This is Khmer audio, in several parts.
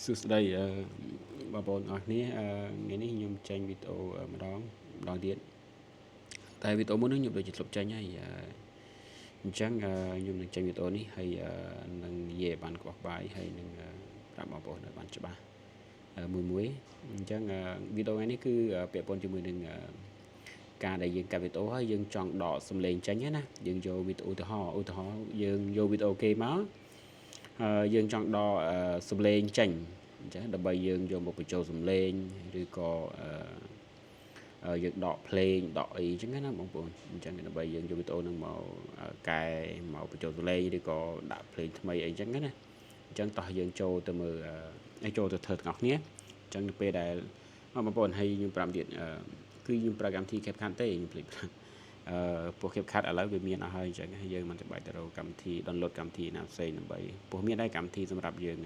សួស្តីអឺបងប្អូនអរគ្នាអឺថ្ងៃនេះខ្ញុំចេញវីដេអូម្ដងម្ដងទៀតតែវីដេអូមុននេះខ្ញុំដូចជាធ្លាប់ចេញហើយអញ្ចឹងខ្ញុំនឹងចេញវីដេអូនេះហើយនឹងនិយាយបានក្បោះក្បាយហើយនឹងប្រាប់បងប្អូនឲ្យបានច្បាស់មួយមួយអញ្ចឹងវីដេអូថ្ងៃនេះគឺពាក់ព័ន្ធជាមួយនឹងការដែលយើងកាត់វីដេអូហើយយើងចង់ដកសំឡេងចេញណាយើងយកវីដេអូឧទាហរណ៍ឧទាហរណ៍យើងយកវីដេអូគេមកហើយយើងចង់ដកសំឡេងចេញអញ្ចឹងដើម្បីយើងយកមកបញ្ចូលសំឡេងឬក៏យើងដកភ្លេងដកអីអញ្ចឹងណាបងប្អូនអញ្ចឹងដើម្បីយើងយកវីដេអូហ្នឹងមកកែមកបញ្ចូលសំឡេងឬក៏ដាក់ភ្លេងថ្មីអីអញ្ចឹងណាអញ្ចឹងតោះយើងចូលទៅមើលឲ្យចូលទៅធ្វើទាំងអស់គ្នាអញ្ចឹងនៅពេលដែលបងប្អូនហើយខ្ញុំប្រាប់ទៀតគឺខ្ញុំប្រើកម្មវិធី CapCut ទេខ្ញុំភ្លេចប្រាប់អឺពួក CapCut ឥឡូវវាមានអស់ហើយអញ្ចឹងយើងមិនចាំបាច់ទៅរកកម្មវិធី download កម្មវិធីណាផ្សេងដើម្បីព្រោះមានដែរកម្មវិធីសម្រាប់យើង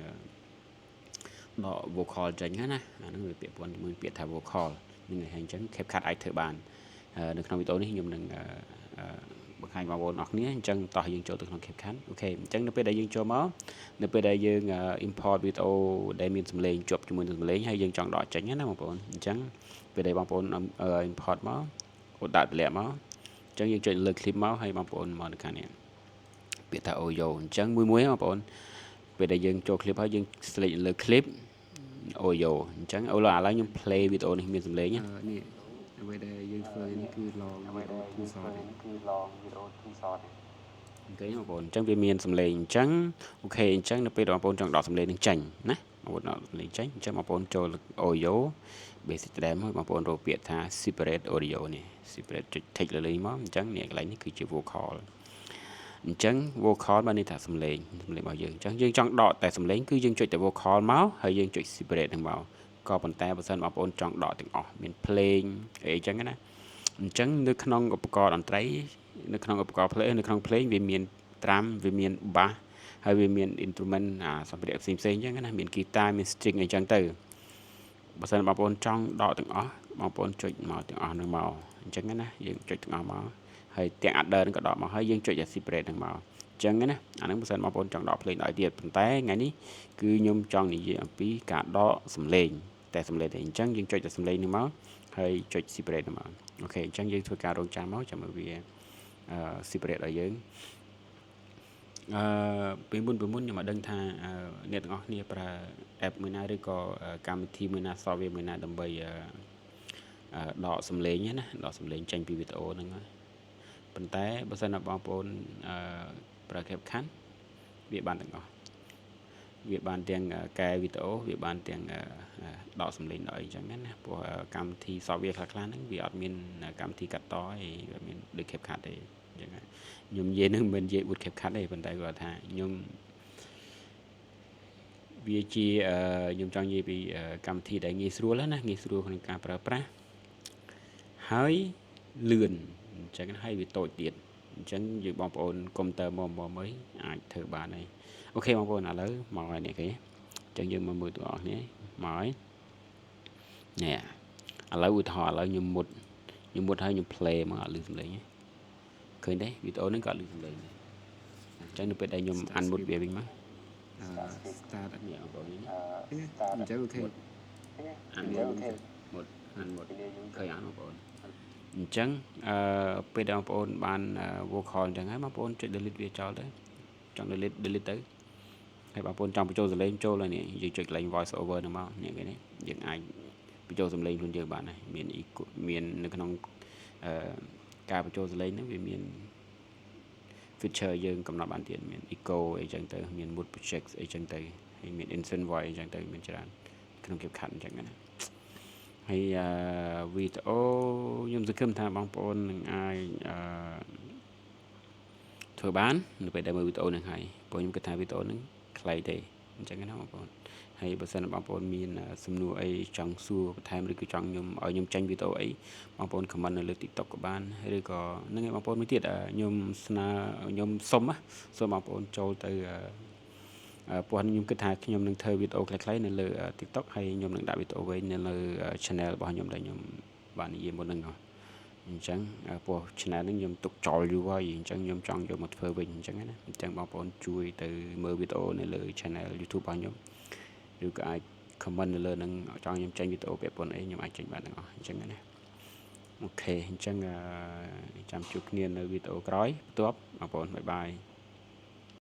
ដក vocal ចេញណាអាហ្នឹងវាពាក់ព័ន្ធជាមួយពាក្យថា vocal នឹងហើយអញ្ចឹង CapCut អាចធ្វើបាននៅក្នុងវីដេអូនេះខ្ញុំនឹងបង្ហាញបងប្អូនអរគ្នាអញ្ចឹងតោះយើងចូលទៅក្នុង CapCut OK អញ្ចឹងនៅពេលដែលយើងចូលមកនៅពេលដែលយើង import វីដេអូដែលមានសំឡេងជាប់ជាមួយនឹងសំឡេងហើយយើងចង់ដកចេញណាបងប្អូនអញ្ចឹងពេលដែលបងប្អូន import មកអូដាក់តម្លាក់មកអញ្ចឹងយើងចុចលើ clip មកហើយបងប្អូនមកនៅខាងនេះពាក្យថា audio អញ្ចឹងមួយមួយបងប្អូនពេលដែលយើងចូល clip ហើយយើង select លើ clip audio អញ្ចឹងអូឥឡូវខ្ញុំ play វីដេអូនេះមានសំឡេងណា នេះអ្វីដែលយើងធ្វើនេះគឺ long video two shot គឺ long video two shot OK បងប្អូនអញ្ចឹងវាមានសំឡេងអញ្ចឹង OK អញ្ចឹងនៅពេលបងប្អូនចង់ដកសំឡេងនឹងចេញណាបងប្អូនដកសំឡេងចេញអញ្ចឹងបងប្អូនចូល audio basic ដែរមកបងប្អូនរកពាក្យថា separate audio នេះ separate ចុច tick លើលេងមកអញ្ចឹងនេះកន្លែងនេះគឺជា vocal អញ្ចឹង vocal បានន័យថាសំឡេងសំឡេងរបស់យើងអញ្ចឹងយើងចង់ដកតែសំឡេងគឺយើងចុចតែ vocal មកហើយយើងចុច separate ហ្នឹងមកក៏ប៉ុន្តែបើសិនបងប្អូនចង់ដកទាំងអស់មានភ្លេងអីអញ្ចឹងណាអញ្ចឹងនៅក្នុងឧបករណ៍តន្ត្រីនៅក្នុងឧបករណ៍ភ្លេងនៅក្នុងភ្លេងវាមាន drum វាមាន bass ហើយវាមាន instrument អាសម្ភារៈផ្សេងផ្សេងអញ្ចឹងណាមាន guitar មាន string អីចឹងទៅបើសិនបងប្អូនចង់ដកទាំងអស់បងប្អូនចុចមកទាំងអស់ហ្នឹងមកអញ្ចឹងណាយើងចុចទាំងអស់មកហើយទាំង other ហ្នឹងក៏ដកមកហើយយើងចុច separate ហ្នឹងមកអញ្ចឹងណាអាហ្នឹងបើសិនបងប្អូនចង់ដកភ្លេងដល់ទៀតប៉ុន្តែថ្ងៃនេះគឺខ្ញុំចង់និយាយអំពីការដកសំឡេងតែសំឡេងទេអញ្ចឹងយើងចុចតែសំឡេងហ្នឹងមកហើយចុច separate ហ្នឹងមក OK អញ្ចឹងយើងធ្វើការរងចាំមកចាំមើលវាអឺ separate ឲ្យយើងអឺពីមុនខ្ញុំអត់ដឹងថាអ្នកទាំងអស់គ្នាប្រើ app មួយណាឬក៏កម្មវិធីមួយណា software មួយណាដើម្បីដកសំឡេងណាដកសំឡេងចេញពីវីដេអូហ្នឹងប៉ុន្តែបើសិនណាបងប្អូនអឺប្រើ CapCut វាបានទាំងអស់វាបានទាំងកែវីដេអូវាបានទាំងដកសំឡេងដកអីចឹងណាព្រោះកម្មវិធី software ខ្លះៗហ្នឹងវាអត់មានកម្មវិធីកាត់តទេវាមានដូច CapCut ទេអញ្ចឹងខ្ញុំនិយាយនឹងមិនមែននិយាយអួត CapCut ទេប៉ុន្តែគាត់ថាខ្ញុំវាជាខ្ញុំចង់និយាយពីកម្មវិធីដែលងាយស្រួលណាងាយស្រួលក្នុងការប្រើប្រាស់ហើយលឿនអញ្ចឹងហើយវាតូចទៀតអញ្ចឹងយើងបងប្អូនកុំព្យូទ័រមកមកអីអាចធ្វើបានហើយ OK បងប្អូនឥឡូវមកហើយនេះគេអញ្ចឹងយើងមកមើលទាំងអស់គ្នាមកហើយនេះឥឡូវឧទាហរណ៍ឥឡូវខ្ញុំមុតខ្ញុំមុតហើយខ្ញុំ play មកអត់ឮសំឡេងទេឃើញទេវីដេអូហ្នឹងក៏អត់ឮសំឡេងដែរអញ្ចឹងនៅពេលដែលខ្ញុំ unmute វាវិញមក អឺ start នេះបងប្អូននេះ អញ្ចឹង OK unmute មុត unmute ឃើញអត់បងប្អូនអញ្ចឹងអឺពេលដែលបងប្អូនបាន vocal អញ្ចឹងហើយបងប្អូនចុច delete វាចោលទៅចង់ delete delete ទៅហើយបងប្អូនចង់បញ្ចូលសំឡេងចូលហើយនេះយើងចុចកន្លែង voice over ហ្នឹងមកនេះគេនេះយើងអាចបញ្ចូលសំឡេងខ្លួនយើងបានហើយមានមាននៅក្នុងអឺការបញ្ចូលសំឡេងហ្នឹងវាមាន feature យើងកំណត់បានទៀតមាន echo អីចឹងទៅមាន mute project អីចឹងទៅហើយមាន insert voice អីចឹងទៅមានច្រើនក្នុង CapCut អញ្ចឹងណាហើយអឺវីដេអូខ្ញុំសង្ឃឹមថាបងប្អូននឹងអាចអឺធ្វើបាននៅពេលដែលមើលវីដេអូនឹងហើយព្រោះខ្ញុំគិតថាវីដេអូនឹងខ្លីទេអញ្ចឹងណាបងប្អូនហើយបើសិនបងប្អូនមានសំណួរអីចង់សួរបន្ថែមឬក៏ចង់ខ្ញុំឲ្យខ្ញុំចេញវីដេអូអីបងប្អូន comment នៅលើ TikTok ក៏បានឬក៏នឹងឯងបងប្អូនមួយទៀតខ្ញុំស្នើខ្ញុំសុំសូមបងប្អូនចូលទៅព្រោះខ្ញុំគិតថាខ្ញុំនឹងធ្វើវីដេអូខ្លីៗនៅលើ TikTok ហើយខ្ញុំនឹងដាក់វីដេអូវែងនៅលើ channel របស់ខ្ញុំដែលខ្ញុំបាននិយាយមុនហ្នឹងអញ្ចឹងព្រោះ channel ហ្នឹងខ្ញុំទុកចោលយូរហើយអញ្ចឹងខ្ញុំចង់យកមកធ្វើវិញអញ្ចឹងណាអញ្ចឹងបងប្អូនជួយទៅមើលវីដេអូនៅលើ channel YouTube របស់ខ្ញុំ ឬក៏អាច comment នៅលើនឹងចង់ខ្ញុំចេញវីដេអូពាក់ព័ន្ធអីខ្ញុំអាចចេញបានទាំងអស់អញ្ចឹងណាOK អញ្ចឹងចាំជួបគ្នានៅវីដេអូក្រោយបន្ទាប់បងប្អូន bye bye.